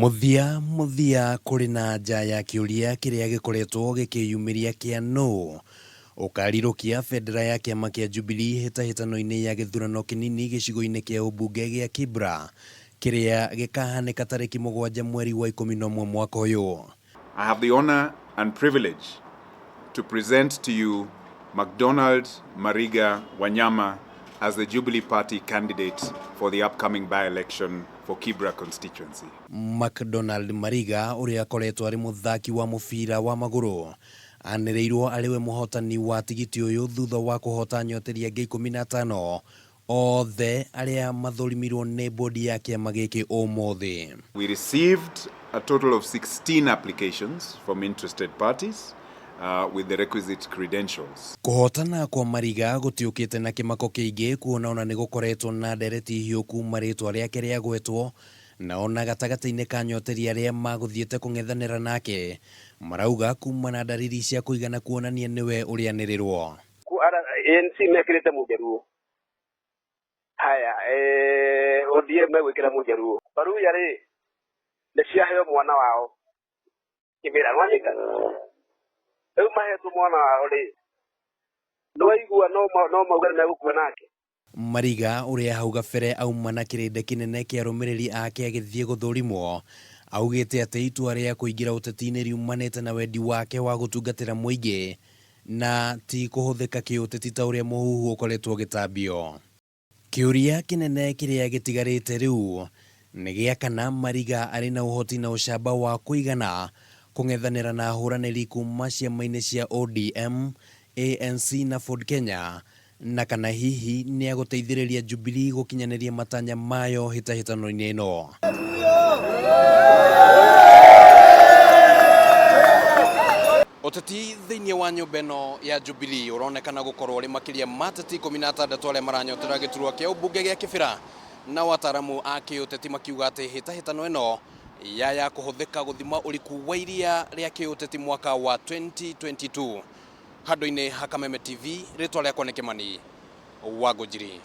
Mũthia mũthia kũrĩ na anja ya kĩũria kĩrĩa gĩkoretwo gĩkĩyumĩria kĩa nũ ũkarirũkia bendera ya kĩama kĩa Jubilee hĩtahĩtano-inĩ ya gĩthurano kĩnini gĩcigo-inĩ kĩa ũmbunge gĩa Kibra kĩrĩa gĩkahanĩka tarĩki 7 mweri wa 11 mwaka ũyũ. I have the honor and privilege to present to you McDonald Mariga Wanyama as the Jubilee Party candidate for the upcoming by-election for Kibra constituency. McDonald Mariga ũrĩa akoretwo arĩ mũthaki wa mũbira wa magũrũ anĩrĩirwo arĩ we mũhotani wa tigiti ũyũ thutha wa kũhota nyoteri angĩ 15 othe arĩa mathũrimirwo nĩ bodi ya kĩama gĩkĩ ũmũthĩ. We received a total of 16 applications from interested parties with the requisite credentials. Kũhotana kwa Mariga gũtiũkĩte na kĩmako kĩingĩ kuona ona nĩ gũkoretwo na ndereti hiũ kuma rĩtwa rĩake rĩagwetwo na ona gatagatĩ-inĩ ka nyoteri arĩa magũthiĩte kũng'ethanĩra nake marauga kuma na ndariri cia kũigana kuonania nĩwe ũrĩanĩrĩrwo. ANC mekĩrĩte Mũjaruo haya, ODM megwĩkĩra Mũjaruo. Baruya rĩ nĩ ciaheo mwana wao Kĩmĩra, nĩwanyita rĩu mahetwo mwana wao rĩ, nĩwaigua no mauga nĩmegũkua nake. Mariga ũrĩa hau gabere auma na kĩrĩndĩ kĩnene kĩa arũmĩrĩri ake agĩthiĩ gũthũrimwo augĩte atĩ itua rĩa kũingĩra ũteti-inĩ riumanĩte na wendi wake wa gũtungatĩra mũingĩ na ti kũhũthĩka kĩũteti ta ũrĩa mũhuhu ũkoretwo ũgĩtambio. Kĩũria kĩnene kĩrĩa gĩtigarĩte rĩu nĩ gĩa kana Mariga arĩ na ũhoti na ũcamba wa kũigana kũng'ethanĩra na ahũranĩri kuma ciama-inĩ cia ODM, ANC na Ford Kenya na kana hihi nĩ agũteithĩrĩria Jubilee gũkinyanĩria matanya mayo hĩtahĩtano-inĩ ĩno. Ũteti thĩinĩ wa nyũmba ĩno ya Jubilee ũronekana gũkorwo ũrĩ makĩria ma ateti 16 arĩa maranyotera gĩturwa kĩa ũmbunge gĩa Kĩbĩra na wataaramu a kĩũteti makiuga atĩ hĩtahĩtano ĩno ya kũhũthĩka gũthima ũriku wa iria rĩa kĩũteti mwaka wa 2022. Handũ-inĩ ha Kameme TV, rĩtwa rĩakwa nĩ Kĩmani wa Ngũnjiri.